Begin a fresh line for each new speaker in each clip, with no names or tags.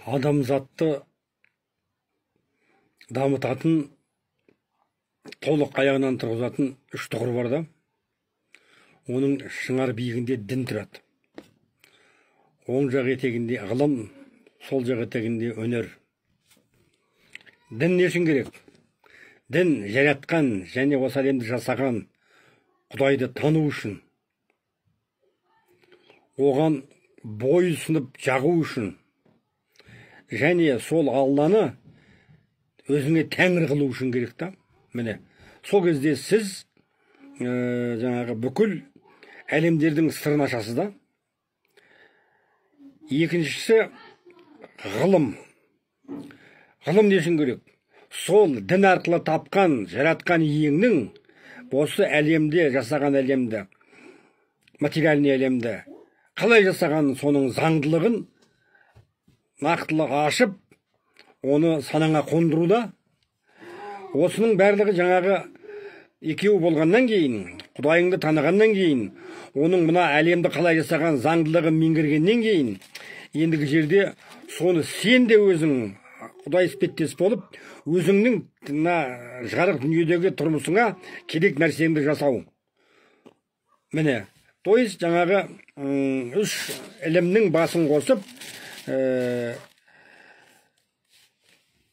Адамзатты дамытатын, толық аяғынан тұрғызатын үш тұғыр бар да, оның шыңар биігінде дін тұрады. Оң жақ етегінде ғылым, сол жақ етегінде өнер. Дін не үшін керек? Дін жаратқан және осы әлемді жасаған Құдайды тану үшін, оған бой ұсынып жағу үшін және сол Алланы өзіңе тәңір қылу үшін керек та. Міне, сол кезде сіз жаңағы бүкіл әлемдердің сырын ашасыз да. Екіншісі ғылым. Ғылым не үшін керек? Сол дін арқылы тапқан, жаратқан иеңнің осы әлемде жасаған әлемді, материальный әлемді қалай жасағанын, соның заңдылығын нақтылы ашып, оны санаңа қондыруда. Осының барлығы жаңағы екеуі болғаннан кейін, Құдайыңды танығаннан кейін, оның мына әлемді қалай жасаған заңдылығын меңгергеннен кейін, ендігі жерде соны сен де өзің Құдай іспеттес болып, өзіңнің мына жарық дүниедегі тұрмысыңа керек нәрсеңді жасау. Міне, то есть жаңағы үш ілімнің басын қосып,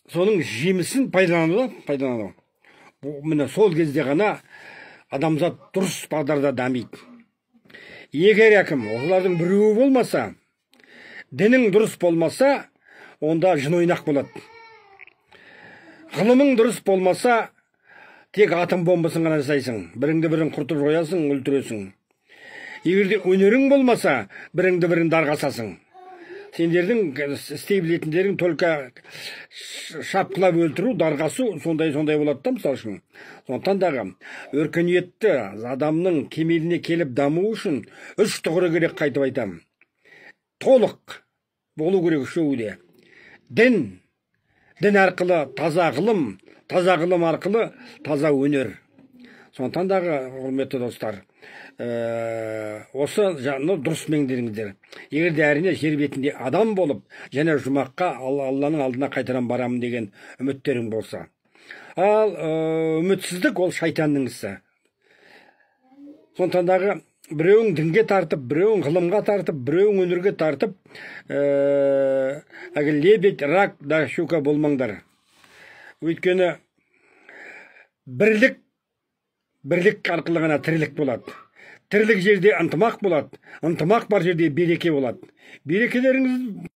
соның жемісін пайдалану. Міне, сол кезде ғана адамзат дұрыс бағдарда дамиды. Егер әкім осылардың біреуі болмаса, дінің дұрыс болмаса, онда жын ойнақ болады. Ғылымың дұрыс болмаса, тек атом бомбасын ғана жасайсың, біріңді бірің құртып жоясың, өлтіресің. Егер де өнерің болмаса, біріңді бірің дарға асасың. Сендердің істей білетіндерің только шапқылап өлтіру, дарға асу, сондай-сондай болады да, мысал үшін. Сондықтан дағы өркениетті адамның кемеліне келіп дамуы үшін үш тұғыры керек, қайтып айтамын. Толық болу керек үшеуі де. Дін, дін арқылы таза ғылым, таза ғылым арқылы таза өнер. Сондықтан дағы, құрметті достар, осы жағını дұрыс меңгеріңіздер. Егер де әрине жер бетінде адам болып, және жұмаққа Алланың алдына қайтадан барамын деген үміттерің болса. Ал үмітсіздік ол шайтанның ісі. Сондықтан дағы біреуің дінге тартып, біреуің ғылымға тартып, біреуің өнерге тартып, әлгі лебедь, рак да щука болмаңдар. Өйткені бірлік арқылы ғана тірлік болады. Тірлік жерде ынтымақ болады, ынтымақ бар жерде береке болады. Берекелеріңіз